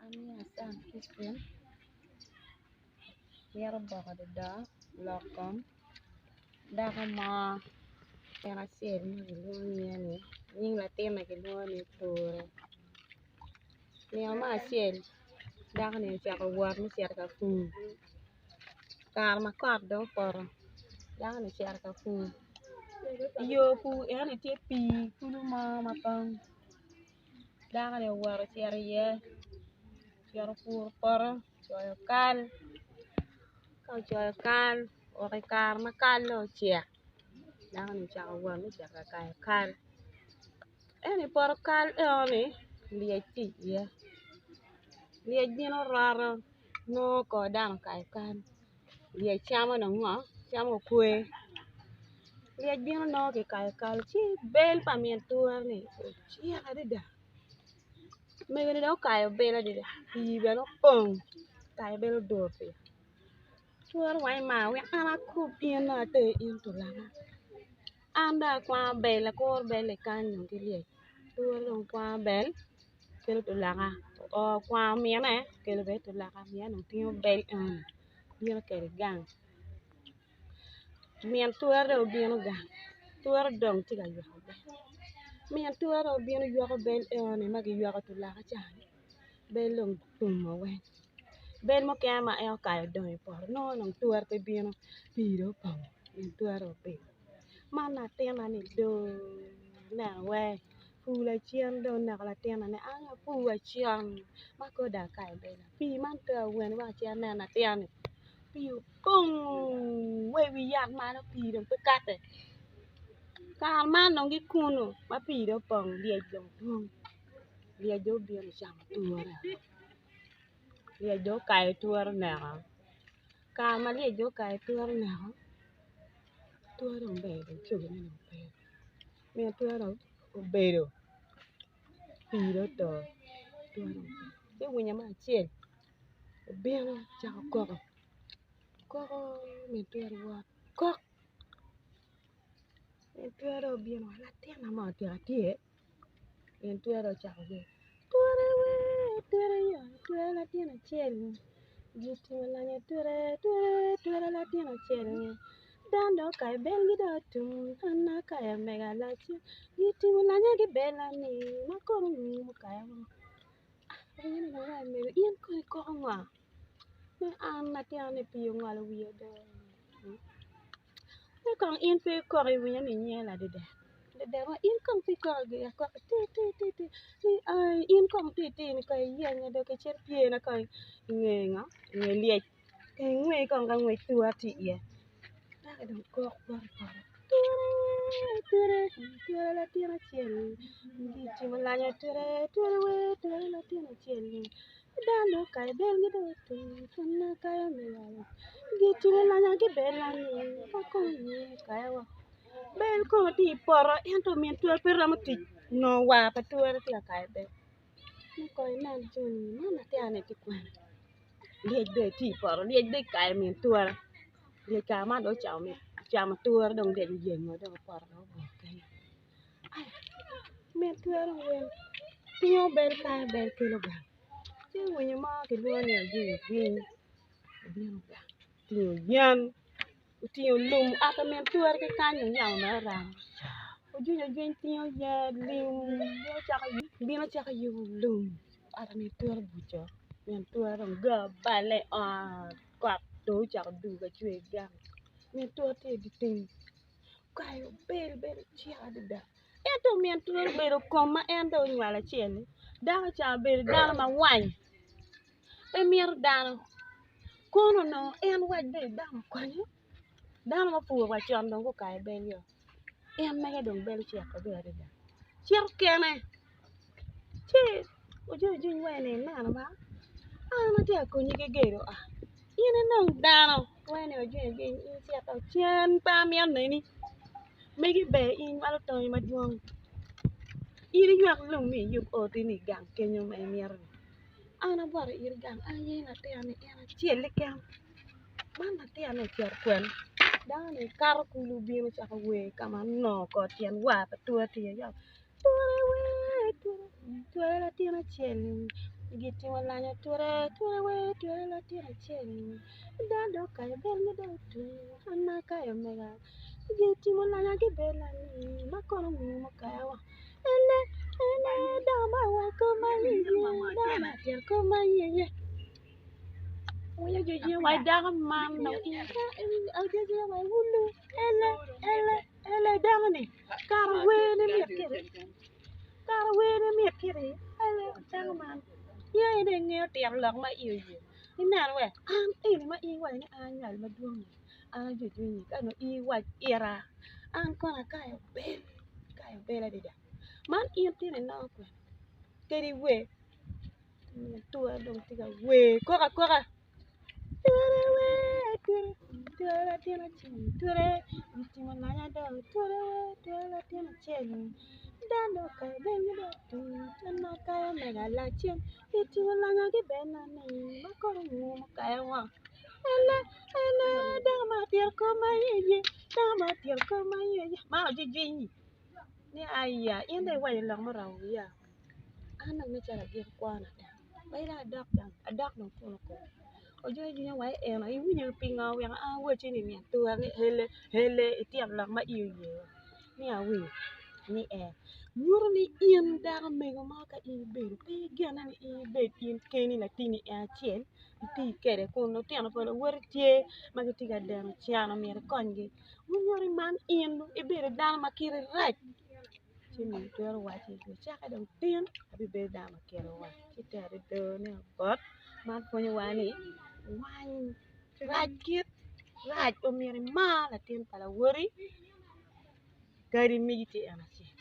An nyinga Acam Crispin amito boko adada lok kom dako mo gin acel ma kilwongo nyinge ni nying latinne kilwongo ni Ture nino mo acel dako-ni ocako wot me cito ka pur kare ma kot dong opoto dako-ni ocito ka pur i yo pur enoni tye pii kulu mo ma pong Dako-ni owoto ocito iye ocito opuro poto ocoyo kal ka ocoyo kal oo i kare ma kal dong ocek dako-ni ocako wot me cito ka kayo kal ento i poto kal enoni lyec tye iye lyec bino roto nongo kor dano okayo kal Lyec camo dong ngo camo okwer lyec bino nongo kikayo kal ci bel pa min ature-ni ocek adada mego-ni dong okayo bel adada pii bene opong okayo bel oduro pii ature wangi mar wek an akub in dong ater in tulanga an dong akwango bel akuro bel kany dong ki lyec ature dong kwango bel kelo tulanga oo okwango mine okelo bene tulaka mine dong tingo bel eni bino kwede gang min ture dong obino gang ture dong tye ka yweko bel min ture dong obino yweko bel enoni ma giyweko tulaka ca-ni bel dong otumo weng bel mukene ma en okayo odong i poto nongo dong ture pe bino pii dong opongo min ture dong obedo man latinna-ni do ineno weng pur lacen dong oneko latinna-ni an apur wa con ma kong dong akayo bel-la pii man pe awene wek acit anen latinna-ni pii opong wa i wi yat malo pii dong pe kate kare man dong ki kunu ma pii dong opong lyec dong dwong lyec dong obino ocamo ature lyec dong okayo ature oneko kare ma lyec dong okayo ature oneko ature dong ber dong cogone dong pe min ature dong obedo pii dong oto ci winyo mo acel obino ocako koko koko min ature wot kok min ature dong obino latinna mo tika tye min ature dong ocako wer ature wer ature yo ature latin acel gitingo lonyo ature ature ature latin acel Dano dong okayo belgi dong otum an akayo omego alacci gitingo lanya ki bella-ni ma kono onongo okayo woko awinyo ni dong awaco mego in kono ikoko ngo ni an latinna-ni pii ongolo wiye do ni kong in pe ikoko iwinyo ni inye ladedek ladedek ma in kong pe ikoko giri akoka ti ti ti ti ni ai in kong ti ti ni kong iyenye do kicit pyena kong inge ngo inge lyec. Ingwe kong ka ngwec tura tye iye dako dong kok bot poto ture ture ture latin acel gitimo lonyo ture ture wee ture latin acel dano dong okayo belgi dong otum pud kayo me yalo gitimo lonyo ki bella ni ka kono kayo woko bel kono tye i poto ento min ture pe romo tic nongo war pa ture tye ka kayo bel ni kong inen joni man latinani tye kwene. Lyec bene tye i poto lyec dong okayo min tura lyec kare man dong ocamo tura dong lyec oyengo dong opoto dong obuto kenyo min tura dong weng tingo bel kayo bel kelo gang ci winyo mo kilwongo ni ajwigwiny obino gang otingo yen otingo lum oa ka min tura ki kany dong yamo mere oramo ojwiny ojwiny tingo yen lim bino cako yubo lum ot min tura obuco min tura dong gar oballe i ot kot dong ocako dugo ka cwer gang min tura tye i dye tim okayo bel bel ocek adada ento min tura obedo kom ma en dong onywalo acel-li dako ca obedo dano ma wany pe mito dano kono onongo en wac bene dano okonye dano ma opuro wa con dong gukayo bel-li en mege dong bel ocek maber adada cito kene ci ojony ojony wai ni ineno ba an atye ka konyi ki gedo ot in inong dano wai ni ojony ojony in icito cen pe amito neni megi ber in inywalo tongi madwong in inywak lum mi iyub oti ni gang kenyo ma imito ni an abwot iri gang an aye latinna-ni en acel keken man latinna-ni ocito kwene dano-ni kato kulu bino cako wer ka ma onongo kor tyen war pa tura tye iye ture wer ture ture latin acel-li. Gitimo lanyo ture, ture wee ture latin acel dano dong okayo bel ma dong otwe an ma akayo omega gitimo lanya ki bella ni ma kono ngu mukaya wa ele ele dong ma weko ma iye dong ma tyeko ma iye winyo jojio wa dako man jojio wa wulu ele ele ele dako ni kara wene mit kede Kara wene mit kiti dako man in aye dong ingeyo tito lok ma iyi oye ineno we an eni ma in iwaco ni an anywalo madwong ni an ajwijwinyi ka nongo in iwac ita an kono akayo bel akayo bel adada man in tino inongo kwene kadi wer atura dong tye ka wer koko akoka. Ni aya in dong iwaco lok muromo wiya an dong nen calo agiko kwona Wai dong adok gang, adok dong kunu kong. Ojony cwinya wa eno, iwinyo pingo weko an awacci ni myero ature ni ele ele ityeko lok ma ii oye ni awinyo ni ee. Nyuto ni in dako mego mo ka in ibedo pe igenne ni in ibed in keni latinni en acel iti kwede kun lutino pa luwoti tye ma gitye ka deno can omyero ikonygi. Nyuto ni man in ibedo dano ma kite rac. Ci min twero wacci nicakke dong tin abibedo dano ma kite rac ci tero done bot man pwonyowa ni wany rac kit rac omyero imar latin pa lawoti kadi megi tye en acel.